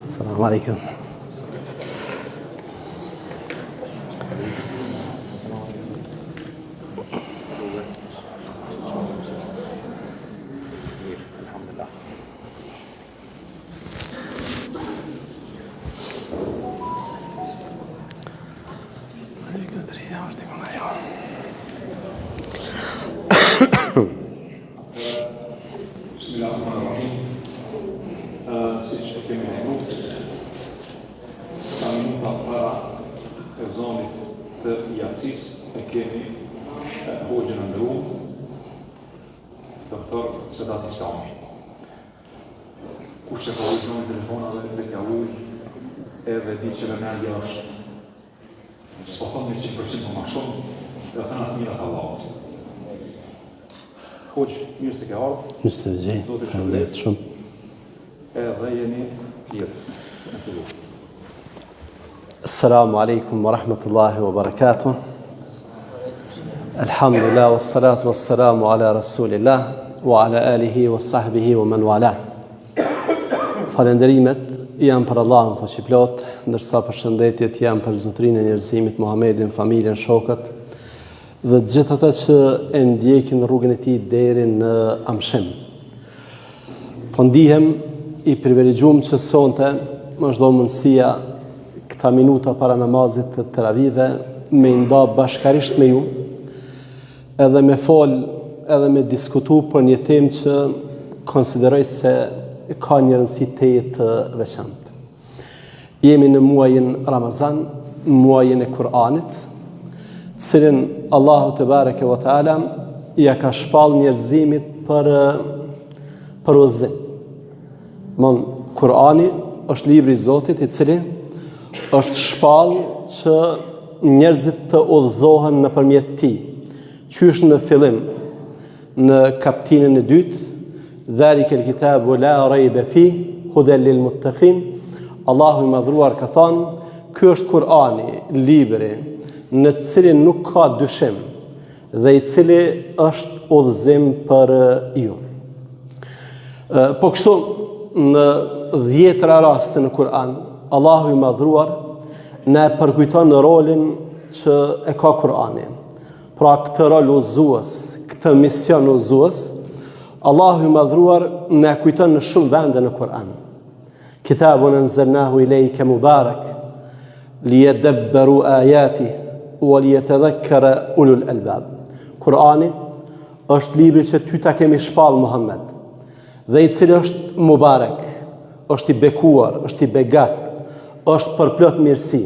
Selam alejkum. Bismillahirrahmanirrahim. Siç e kemi lajmëru, sa minuta para ezanit të jacisë e kemi hoxhën e nderuar, doktor Sedat Islami. Kush e ka ulë zonin telefonave, le t'ja ulë, edhe di që vëmendja është S'po thom 100% po ma shumë, dhe të në të mirat Allahut. Hoxhë, mirë se ke ardhë. Mirë se ju gjej, faleminderit shumë. Edhe jeni lirë, në fillu. Assalamu alaikum wa rahmatullahi wa barakatuh. Alhamdulillah wa salatu wa salamu ala rasulillah wa ala alihi wa sahbihi wa man wala. Falënderimet janë për Allahun fuqiplotë, ndërsa përshëndetjet janë për zotërinë e njerëzimit Muhammedin, familjen, shokët dhe të gjithë ata që e ndjekin rrugën e tij deri në amshim. Po ndihem i privilegjuar që sonte më është dhënë mundësia këta minuta para namazit të teravive me i nda bashkarisht me ju edhe me fol, edhe me diskutu për një temë që konsideroj se ka një rëndësi tejet të veçantë. Jemi në muajin Ramazan, muajin e Kur'anit, të cilin Allahu tebareke ve teala ia ka shpall njerëzimit për për udhëzim. Mon Kur'ani është libri i Zotit i cili është shpall që njerëzit të udhëzohen nëpërmjet tij. Qysh në fillim në kaptinën e dytë, Dhalikel kitabu la rejbe fih, huden lil muttekin, Allahu i madhruar ka thanë, ky është Kur'ani, libri, në të cilin nuk ka dyshim, dhe i cili është udhëzim për ju. Po kështu, në dhjetra raste në Kur'an, Allahu i madhruar na e përkujton rolin që e ka Kur'ani. Pra këtë rol udhëzues, këtë mision udhëzues, Allahu i madhruar na e kujton në shumë vende në Kur'an. Kitabun enzelnahu ilejke mubarek, li jedebberu ajatih, ue li jetedhekkere ulul elbab. Kur'ani është libri që ty ta kemi shpall Muhammed, dhe i cili është mubarek, është i bekuar, është i begat, është përplot mirësi,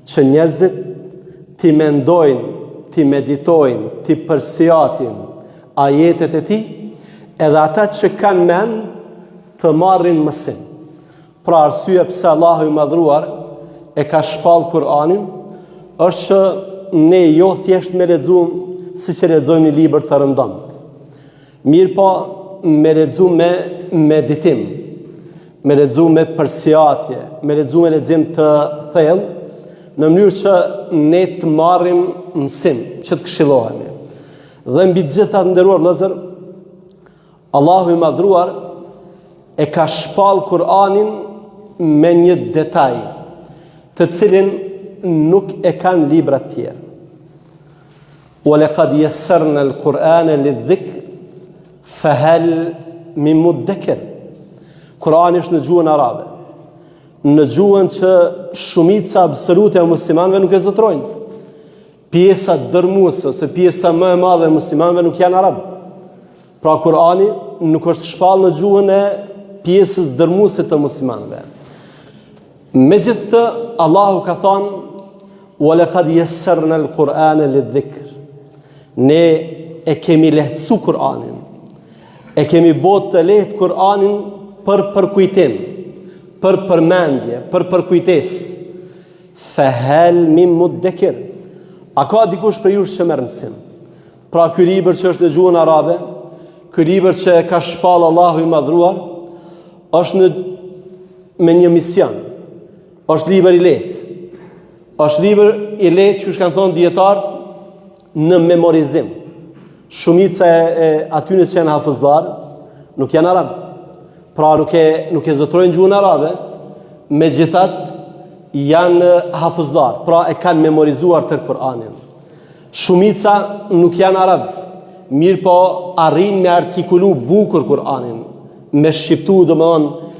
që njerëzit t'i mendojnë, t'i meditojnë, t'i përsiatin ajetet e tij, edhe ata që kanë mend të marrin mësim. Pra arsyeja pse Allahu i Madhruar e ka shpall Kur'anin është që ne jo thjesht me lexu siç e lexojmë një libër të rëndomtë. Mirëpo me lexu me meditim, me lexu me përsiatje, me lexu me lexim të thellë, në mënyrë që ne të marrim mësim, që të këshillohemi. Dhe mbi të gjitha të nderuar vëllezër, Allahu i Madhruar e ka shpall Kur'anin me një detaj, të cilin nuk e kanë librat tjerë. Wa laqad yassarna al-Qur'ana lidh-dhikr fa hal min muddakir. Kur'ani është në gjuhën arabe, në gjuhën që shumica absolute e muslimanëve nuk e zotërojnë. Pjesa dërmuese ose pjesa më e madhe e muslimanëve nuk janë arabë. Pra Kur'ani nuk është shpallë në gjuhën e pjesës dërmuese të muslimanëve. Megjithëkëtë Allahu ka thënë wa laqad yassarna al-Qur'ana lidh-dhikr. Ne e kemi lehtësu Kur'anin. E kemi bo të lehtë Kur'anin për përkujtim, për përmendje, për përkujtesë. Fehel min muddekir. A ka dikush prej jush që merr mësim? Pra ky libër që është në gjuhën arabe, ky libër që e ka shpall Allahu i madhruar, është në me një mision. Është libër i lehtë. Është libër i lehtë qysh kanë thonë dijetarët në memorizim. Shumica e, e atyne që janë hafëzllarë nuk janë arabë. Pra nuk e nuk e zotërojnë gjuhën arabe. Megjithatë janë hafëzdarë, pra e kanë memorizuar tërë Kur'anin. Shumica nuk janë arab, mirëpo arrijnë me artikulu bukur Kur'anin, me shqiptu domethonë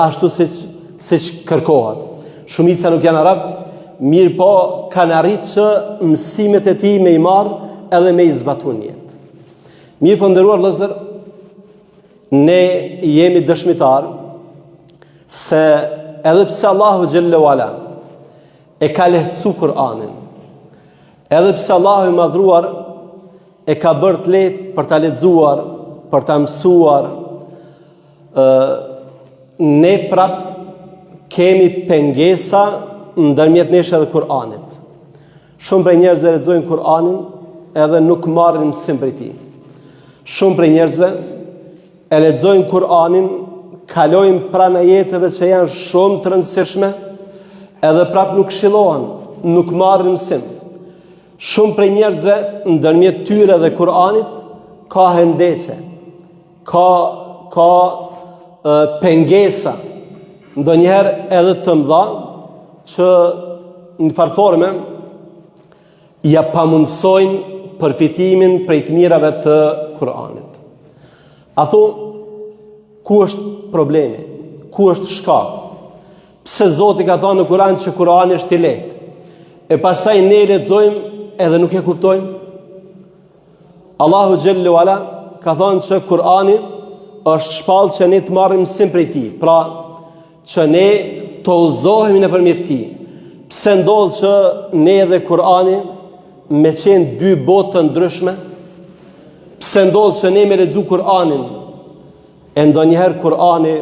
ashtu siç, siç kërkohet. Shumica nuk janë arab, mirëpo kanë arrit që mësimet e tij me i marrë edhe me i zbatu në jetë. Mirëpo të nderuar vëllezër, Ne jemi dëshmitar se edhe pse Allahu xhelle ue ala e ka lehtësu Kur'anin, edhe pse Allahu i madhruar e ka bërë të lehtë për ta lexuar, për ta mësuar, ë ne prap kemi pengesa ndërmjet nesh edhe Kur'anit. Shumë prej njerëzve lexojnë Kur'anin edhe nuk marrin mësim prej tij. Shumë prej njerëzve e lexojnë Kur'anin, kalojnë pranë ajeteve që janë shumë të rëndësishme, edhe prap nuk këshillohen, nuk marrin mësim. Shumë prej njerëzve ndërmjet tyre dhe Kur'anit ka hendeqe, ka ka e, pengesa ndonjëherë edhe të mëdha që në farë forme ia pamundësojnë përfitimin prej të mirave të Kur'anit. A thu, ku është problemi? Ku është shkaku? Pse Zoti ka thënë në Kur'an që Kur'ani është i lehtë? E pastaj ne lexojmë edhe nuk e kuptojmë? Allahu xhelle ue ala ka thënë që Kur'ani është shpallë që ne të marrim mësim prej tij, pra që ne të udhëzohemi nëpërmjet tij. Pse ndodh që ne dhe Kur'ani me qenë dy botë të ndryshme? Pse ndodh që ne me lexu Kur'anin E ndonjëherë Kur'ani,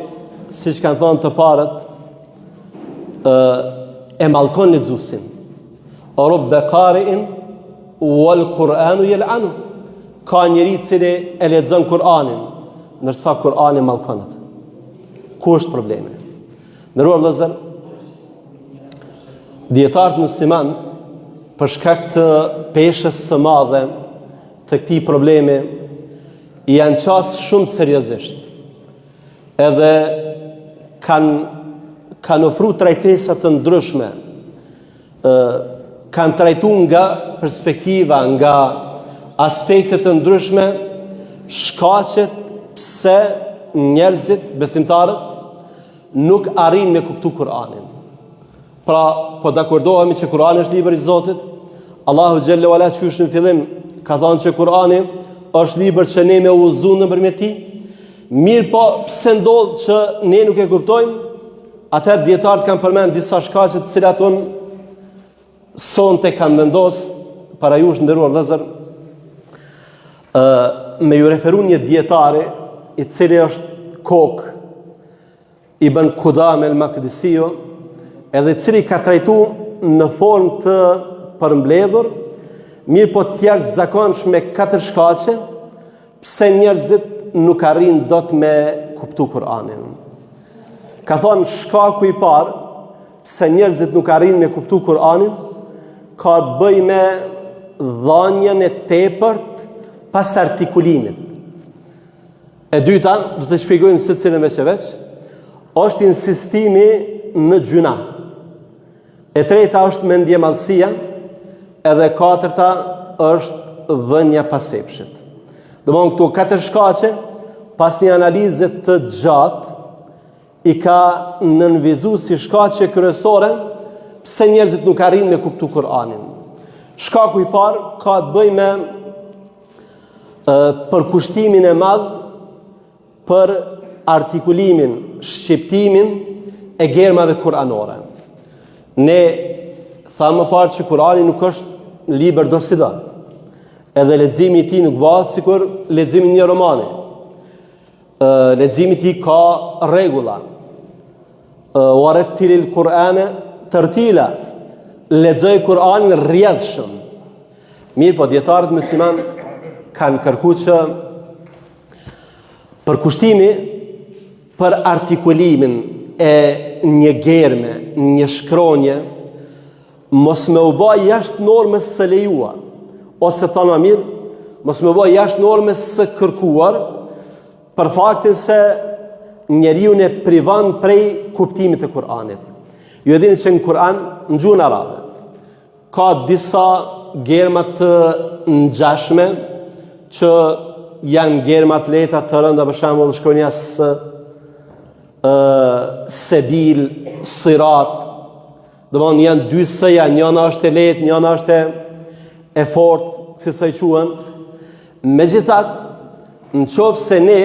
siç kanë thonë të parët, ë e mallkon lexuesin. Rubbe qari'in wal Kur'anu yel'anu. Ka njeri i cili e lexon Kur'anin, ndërsa Kur'ani mallkon atë. Ku është problemi? Nderuar vëllezër, dijetarët musliman për shkak të peshës së madhe të këtij problemi i janë qasë shumë seriozisht. Edhe kanë kanë ofru trajtesa të ndryshme. ë kanë trajtu nga perspektiva, nga aspekte të ndryshme shkaqet pse njerëzit besimtarët nuk arrijnë me kuptu Kur'anin. Pra, po dakordohemi që Kur'ani është libër i Zotit. Allahu xhelle ue ala qysh në fillim ka thënë që Kur'ani është libër që ne me u udhëzu nëpërmjet tij. Mirëpo, pse ndodh që ne nuk e kuptojmë? Atëherë dijetarët kanë përmend disa shkaqe të cilat unë sonte kam vendos para jush nderuar vëllezër ë me ju referu një dijetari i cili është kokë Ibn Kudame el Makdisiu, edhe i cili ka trajtu në formë të përmbledhur, mirëpo të jashtëzakonshme katër shkaqe, pse njerëzit nuk arrijnë dot me kuptu Kur'anin. Ka thonë shkaku i parë, pse njerëzit nuk arrijnë me kuptu Kur'anin, ka të bëjë me dhanien e tepërt pas artikulimit. E dyta, do të shpjegojmë secilën veç e veç, është insistimi në gjynah. E treta është mendjemadhësia, edhe e katërta është dhënia pas epshit. Domethënë këto katër shkaqe, pas një analize të gjatë, i ka nënvizu si shkaqe kryesore pse njerëzit nuk arrijnë me kuptu Kur'anin. Shkaku i parë ka të bëjë me përkushtimin e madh për artikulimin, shqiptimin e germave kuranore. Ne thamë më parë që Kurani nuk është libër dosido. Edhe leximi i tij nuk bëhet sikur leximi i një romani. Leximi i tij ka rregulla. Wa rettilil Kur'ane tertila. Lexoje Kur'anin rrjedhshëm. Mirëpo, dijetarët musliman kanë kërku që përkushtimi për artikulimin e një germe, një shkronje, mos me u ba jashtë normës së lejuar, ose thanë ma mirë, mos me u ba jashtë normës së kërkuar, për faktin se. njeriun e privon prej kuptimit të Kur'anit. Ju e dini që në Kur'an, në gjuhën arabe, ka disa germa të ngjashme që janë germa të lehta të rënda, për shembull shkronja s, ë sebil, sirat. Domthon janë dy s-ja, njëna është e lehtë, njëna është e e fortë, kësisoj quhen. Megjithatë, në qoftë se ne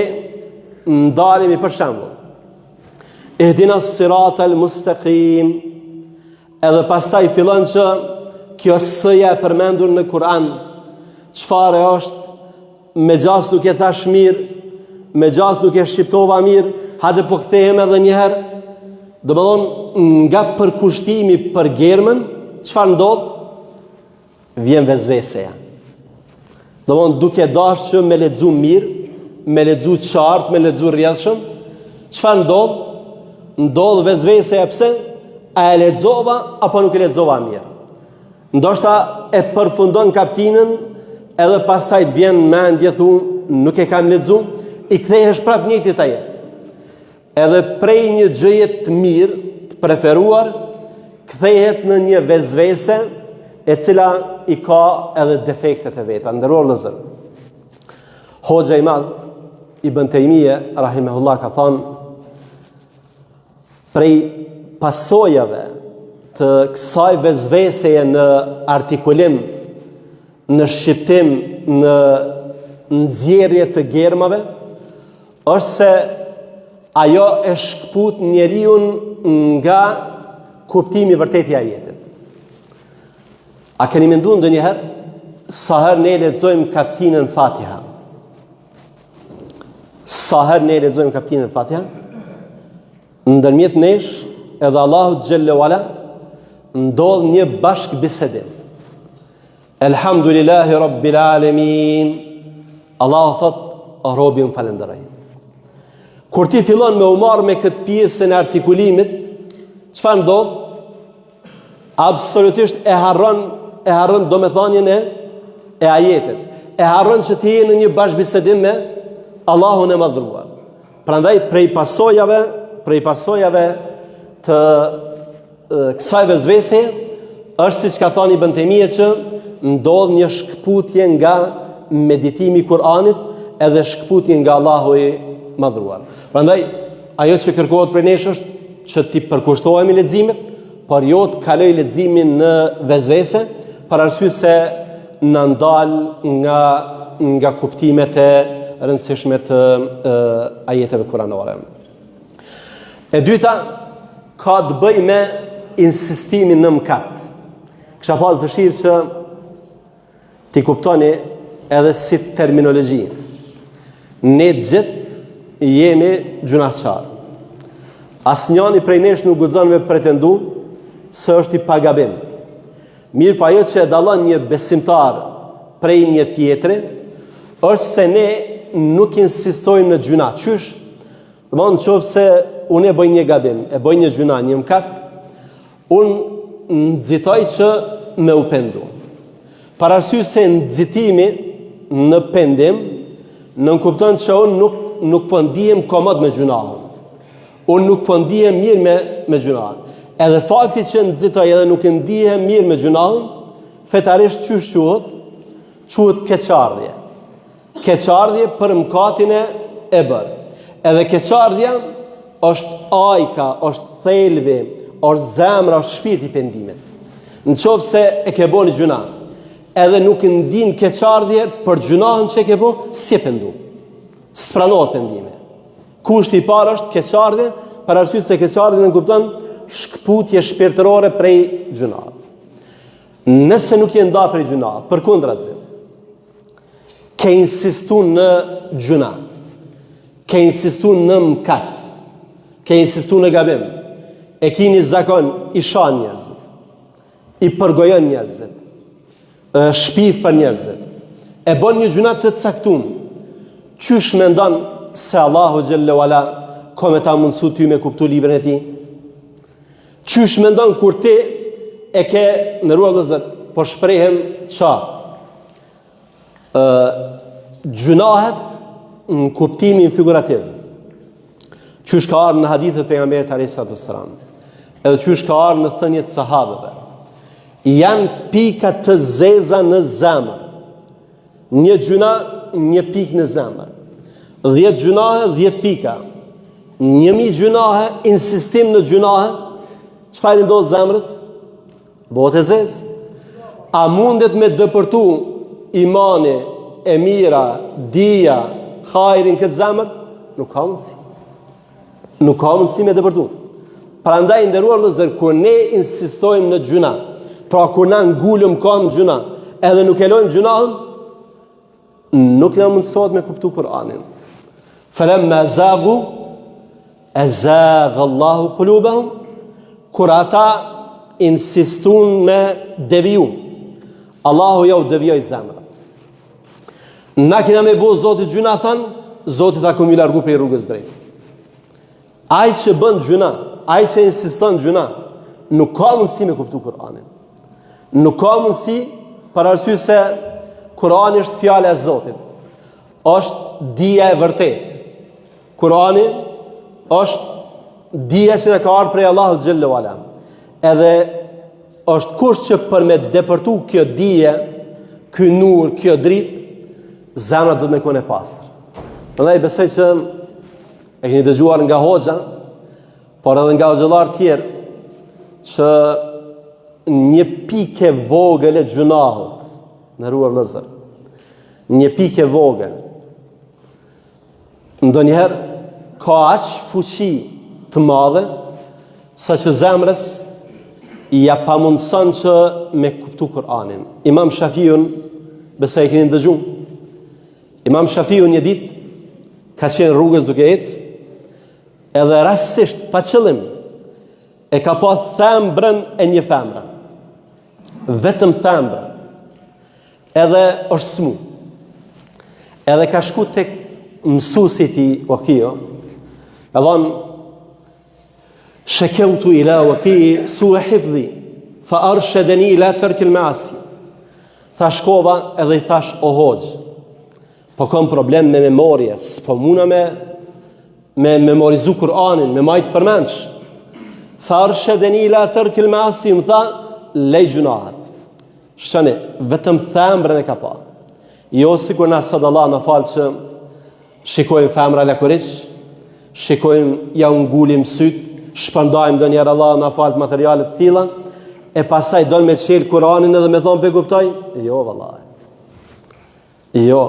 ndalemi për shembull, Ihdina sirat al mustaqim, edhe pastaj fillon që kjo s-ja e përmendur në Kur'an, çfarë është, me gjasë nuk e thash mirë, me gjasë nuk e shqiptova mirë, hajde po kthehem edhe një herë. Domethonë, nga përkushtimi për germën, çfarë ndodh? Vjen vesveseja. Domethonë, duke dashtë që me lexu mirë, me lexu qartë, me lexu rrjedhshëm, çfarë ndodh? Ndodh vesveseja pse? A e lexova apo nuk e lexova mirë? Ndoshta e përfundon kaptinën edhe pastaj të vjen në mendje thu nuk e kam lexu, i kthehesh prapë njëjtit ajet. Edhe prej një gjëje të mirë, të preferuar, kthehet në një vesvese e cila i ka edhe defektet e veta. Nderuar vëllezër. Hoxha i madh Ibn Tejmije rahimehullah ka thanë prej pasojave të kësaj vesveseje në artikulim, në shqiptim, në nxjerrje të germave, është se ajo e shkëput njeriun nga kuptimi i vërtetë i ajetit. A keni mendu ndonjëherë sa herë ne lexojmë kaptinën Fatiha? Sa herë ne lexojmë kaptinën Fatiha? Ndërmjet nesh edhe Allahut xhelle ue ala ndodh një bashkëbisedim. Elhamdulillahi Rabbil Alemin. Allahu thot, robi më falënderoi. Kur ti fillon me u marrë me këtë pjesën e artikulimit, çfarë ndodh? Absolutisht e harron e harron domethënien e e ajetit. E harron që ti je në një bashkëbisedim me Allahun e Madhëruar. Prandaj prej pasojave, prej pasojave të kësaj vesvese është siç ka thënë Ibn Tejmije që ndodh një shkëputje nga meditimi i Kur'anit edhe shkëputje nga Allahu i Madhëruar. Prandaj ajo që kërkohet prej nesh është që t'i përkushtohemi leximit, por jo të kalojë leximi në vesvese, për arsye se na ndal nga nga kuptimet e rëndësishme të e, ajeteve kuranore. E dyta ka të bëjë me insistimin në mëkat. Kisha pas dëshirë që t'i kuptoni edhe si terminologji. Ne të gjithë jemi gjynahqarë. Asnjani prej nesh nuk guxon me pretendu se është i pagabim. Mirëpo ajo që e dallon një besimtar prej një tjetri, është se ne nuk insistojmë në gjynah. Qysh? Domethënë në qoftë se unë e bëj një gabim, e bëj një gjynah, një mëkat, unë nxitoj që me u pendu. Për arsye se nxitimi në pendim, nënkupton që unë nuk, nuk po ndihem komod me gjynahun. Unë nuk po ndihem mirë me, me gjynahun. Edhe fakti që nxitoj edhe nuk ndihem mirë me gjynahun, fetarisht qysh quhet? Quhet keqardhje. Keqardhje për mëkatin e e bërë. Edhe keqardhja është ajka, është thelbi, është zemra, është shpirti i pendimit. Në qoftë se e ke bo një gjynah, edhe nuk ndin keqardhje për gjynahun që e ke bo, s'je pendu. S'pranohet pendimi. Kushti i parë është keqardhje, për arsye se keqardhje nënkupton shkëputje shpirtërore prej gjynahit. Nëse nuk je nda prej gjynahit, përkundrazi, ke insistu në gjynah, ke insistu në mëkat, ke insistu në gabim, e ki një zakon, i shan njerëzit, i përgojon njerëzit, shpif për njerëzit, e bon një gjynah të caktum, qysh mendon se Allahu xhelle ue ala ka me ta mundësu ty me kuptu librin e tij? Qysh mendon kur ti e ke nderuar vëllezër, po shprehem qartë. Ë gjynahet në kuptimin figurativ. Qysh ka ardhë në hadithet e pejgamberit alejhi salatu selam, edhe qysh ka ardhë në thëniet e sahabëve, janë pika të zeza në zemër. Një gjynah, një pikë në zemër. 10 gjynahe, 10 pika. 1000 gjynahe, insistim në gjynahe, çfarë i ndodh zemrës? Bëhet e zezë. A mundet me depërtu imani, e mira, dija, hajri n'këtë zemër? Nuk ka mundësi. Nuk ka mundësi me depërtu. Prandaj, nderuar vëllezër, kur ne insistojmë në gjynah, pra kur na ngulim kamt në gjynah, edhe nuk e lojmë gjynahun, Nuk na mundësohet me kuptu Kur'anin. Felemma zagu, ezaga Allahu kulubehum, kur ata insistun me deviju, Allahu jau devijoi zemrat. Na kina me bo Zotit gjynah, thanë, Zoti tha kom me ju largu prej rrugës drejt. Ai që bën gjynah, ai që insiston gjynah, nuk ka mundësi me kuptu Kur'anin. Nuk ka mundësi për arsye se Kur'ani është fjala e Zotit. Është dija e vërtetë. Kur'ani është dija që na ka ardhur prej Allahut xhelle ve ala. Edhe është kusht që për me depërtu kjo dije, ky nur, kjo dritë, zemra duhet me konë e pastër. Prandaj besoj që E keni dëgjuar nga hoxha, por edhe nga hoxhallarë tjerë, që një pikë e vogël e gjynahut, nderuar vëllezër, një pikë e vogël, ndonjëherë ka aq fuqi të madhe, saqë zemrës ia pamundëson që me kuptu Kur'anin. Imam Shafiun, besoj e keni dëgju, Imam Shafiu një ditë ka qenë rrugës duke ecë, edhe rastësisht pa qëllim e ka pa thembrën e një femre. Vetëm thembrën. Edhe është smu. Edhe ka shku tek mësuesi i tij Wakiu. E thonë Shekeutu ila Wakii sue hifdhi fa arshedeni ila terkil measi. Tha shkova edhe i thash o hoxhë, po kom problem me memorje, s'po muna me, me memorizu Kur'anin, me majtë përmendsh. Fa arshedeni ila terkil measi, më tha, lej gjynahet. Shani, vetëm thembrën e ka pa. Jo sikur na sot Allah na faltë që Shikojmë femra lakuriq, shikojmë ja u ngulim sytë, shpërndajmë ndonjëherë Allah na faltë materiale të tilla, e pastaj don me çel Kur'anin edhe me thonë pe kuptoj? Jo vallahi. Jo,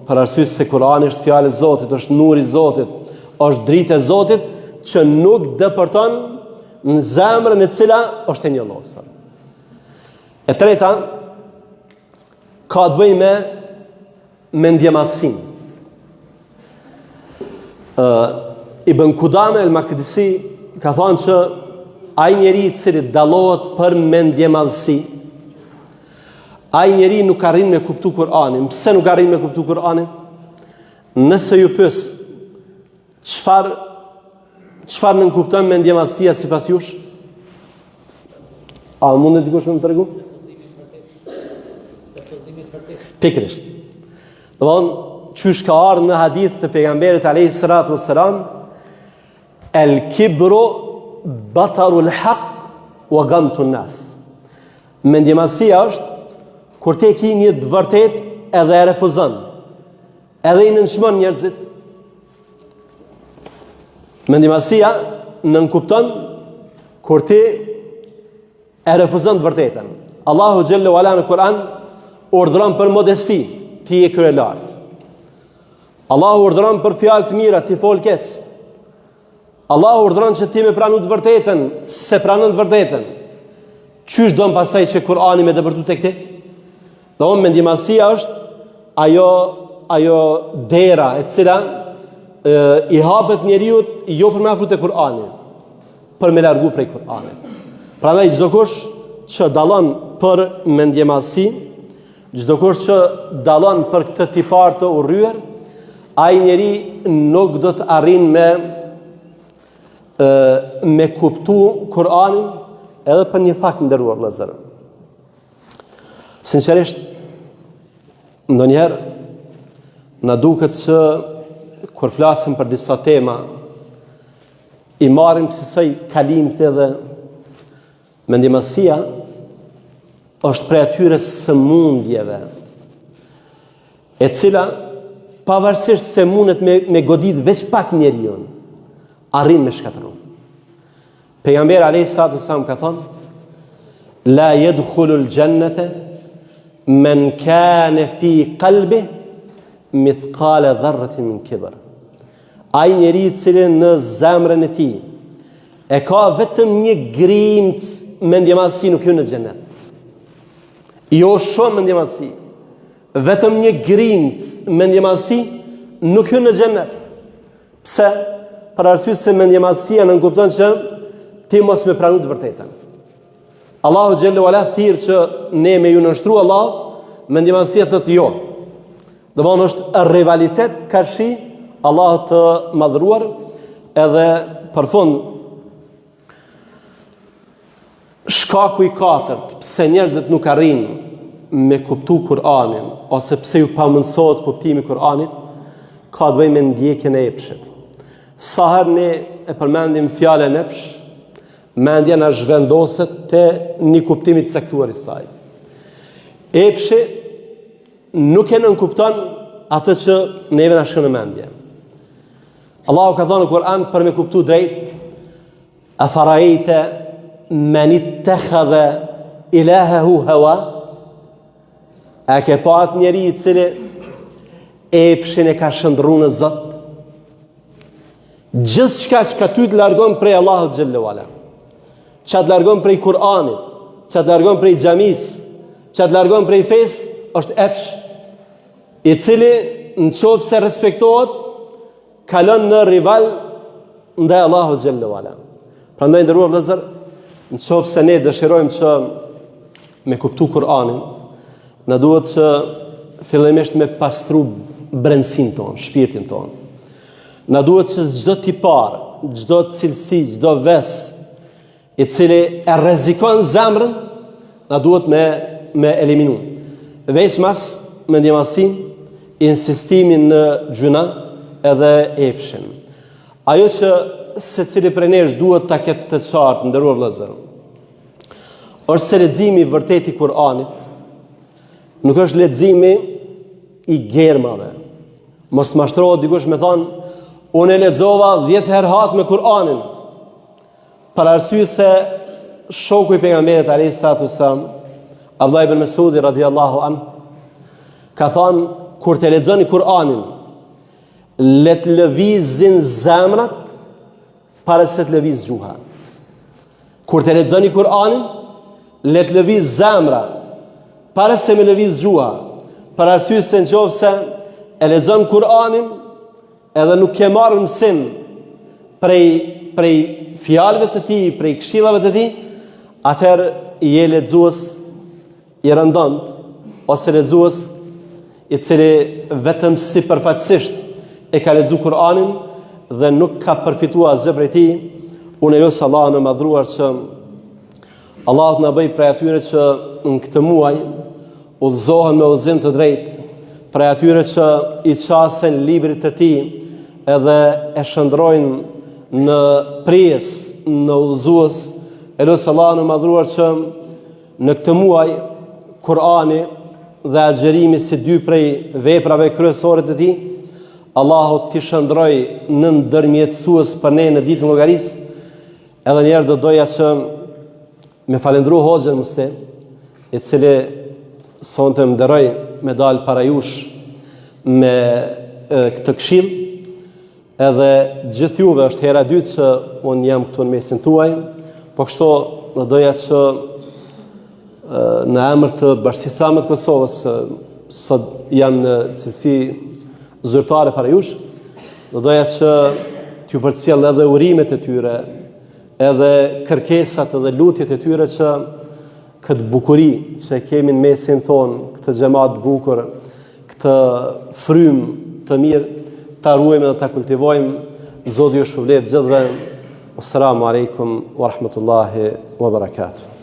për arsye se Kur'ani është fjalë e Zotit, është nuri i Zotit, është dritë e Zotit që nuk depërton në zemrën e cila është e njollosur. E treta ka të bëjë me mendjemadhësinë. Ë Ibn Kudame el Makdisi ka thënë që ai njeri i cili dallohet për mendjemadhësi, ai njeri nuk arrin me kuptu Kur'anin. Pse nuk arrin me kuptu Kur'anin? Nëse ju pyes Çfarë çfarë nënkupton mendjemadhësia sipas jush? A mundet dikush me më tregu? Pikërisht. Domthon, qysh ka ardhur në hadith të pejgamberit alayhi salatu wassalam, el kibru batarul haq wa gamtu nas. Mendjemadhësia është kur ti ke një të vërtetë edhe e refuzon. Edhe i nënçmon njerëzit. Mendjemadhësia nënkupton kur ti e refuzon të vërtetën. Allahu xhelle ue ala në Kur'an urdhëron për modesti, ti je kryelartë. Allahu urdhëron për fjalë të mira, ti fol keq. Allahu urdhëron që ti me pranu të vërtetën, s'e pranon të vërtetën. Qysh don pastaj që Kur'ani me depërtu tek ti? Domthon mendjemadhësia është ajo ajo dera e cila e, i hapet njeriut jo për me afru te Kur'ani, për me largu prej Kur'anit. Prandaj çdokush që dallon për mendjemadhësi, çdokush që dallon për këtë tipar të urryer, ai njeri nuk do të arrin me e, me kuptu Kur'anin edhe për një fakt nderuar vëllezër. Sinqerisht, ndonjëherë na duket që kur flasim për disa tema. I marrim kësisoj kalimthi edhe mendjemadhësia është prej atyre sëmundjeve e cila pavarësisht se mundet me, me godit veç pak njeriun, arrin me shkatërru. Pejgamberi alayhi salatu wasalam ka thonë La yadkhulu al-jannata man kana fi qalbi mithqala dharratin min kibr. Ai njeri i cili në zemrën e tij e ka vetëm një grimcë mendjemadhësi nuk hyn në xhenet. Jo shumë mendjemadhësi. Vetëm një grimcë mendjemadhësi nuk hyn në xhenet. Pse? Për arsye se mendjemadhësia nënkupton që ti mos me pranu të vërtetën. Allahu xhelle ue ala thirr që ne me ju nënshtru Allahut, mendjemadhësia thotë jo. Domethënë është rivalitet karshi Allahut të madhëruar edhe për fund Shkaku i katërt pse njerëzit nuk arrijnë me kuptu Kur'anin ose pse ju pamundësohet kuptimi i Kur'anit, ka të bëjë me ndjekjen e epshit. Sa herë ne e përmendim fjalën epsh, mendja na zhvendoset te një kuptim i caktuar i saj. Epshi nuk e nënkupton atë që neve na shkon në mendje. Allahu ka thënë në Kur'an për me kuptu drejt, Afara'ejte men ittekhadhe ilahehu hewa? A ke pa atë njeri i cili epshin e ka shndërru në Zot? Gjithçka çka ty të largon prej Allahut xhelle ue ala. Çka të largon prej Kur'anit, çka të largon prej xhamisë, çka të largon prej fesë, është epsh i cili në qoftë se respektohet, kalon në rival ndaj Allahut xhelle ue ala. Prandaj nderuar vëllezër, në qoftë se ne dëshirojmë që me kuptu Kur'anin, na duhet që fillimisht me pastru brendësinë tonë, shpirtin tonë. Na duhet që çdo tipar, çdo cilësi, çdo ves i cili e rrezikon zemrën, na duhet me, me eliminu. Veçmas mendjemadhësinë, insistimin në gjynah edhe epshin. Ajo që secili prej nesh duhet ta ketë të qartë, nderuar vëllezër, është se leximi i vërtetë i Kur'anit nuk është leximi i germave. Mos të mashtrohet dikush me thonë, unë e lexova 10 herë hatme Kur'anin. Për arsye se shoku i pejgamberit alayhi salatu wasalam, Abdullah ibn Mesudi radiallahu an, ka thënë kur të lexoni Kur'anin, le të lëvizin zemrat para se të lëviz gjuha. Kur të lexoni Kur'anin, le të lëviz zemra para se me lëviz gjuha. Për arsye se në qoftë se e lexon Kur'anin, Edhe nuk ke marrë mësim prej, prej fjalëve të tij, prej këshillave të tij, atëherë je lexues i rëndomtë, ose lexues i cili vetëm sipërfaqësisht e ka lexu Kur'anin dhe nuk ka përfitu asgjë prej tij, unë e lus Allahun e madhëruar që Allahu të na bëjë prej atyre që në këtë muaj udhëzohen me udhëzim të drejtë, prej atyre që i qasen librit të tij edhe e shndërrojnë në prijës, në udhëzues, e lus Allahun e madhëruar që në këtë muaj Kur'ani dhe agjërimi si dy prej veprave kryesore të tij, Allahu t'i shndërrojë në ndërmjetësues për ne në ditën e llogarisë, Edhe njëherë do doja që me falendru hoxhën Musti, i cili sonte më nderoi me dalë para jush me e, këtë këshillë, edhe gjithë juve është hera e dytë që unë jam këtu në mesin tuaj, po kështu do doja që në emër të Bashkësisë Islame të Kosovës, sot jam në cilësi zyrtare para jush, do doja që t'ju përcjell edhe urimet e tyre, edhe kërkesat edhe lutjet e tyre që këtë bukuri që e kemi në mesin tonë, këtë xhemat të bukur, këtë frymë të mirë, ta ruajmë dhe ta kultivojmë. Zoti ju shpërbleftë gjithëve. Assalamu alaikum wa rahmatullahi wa barakatuh.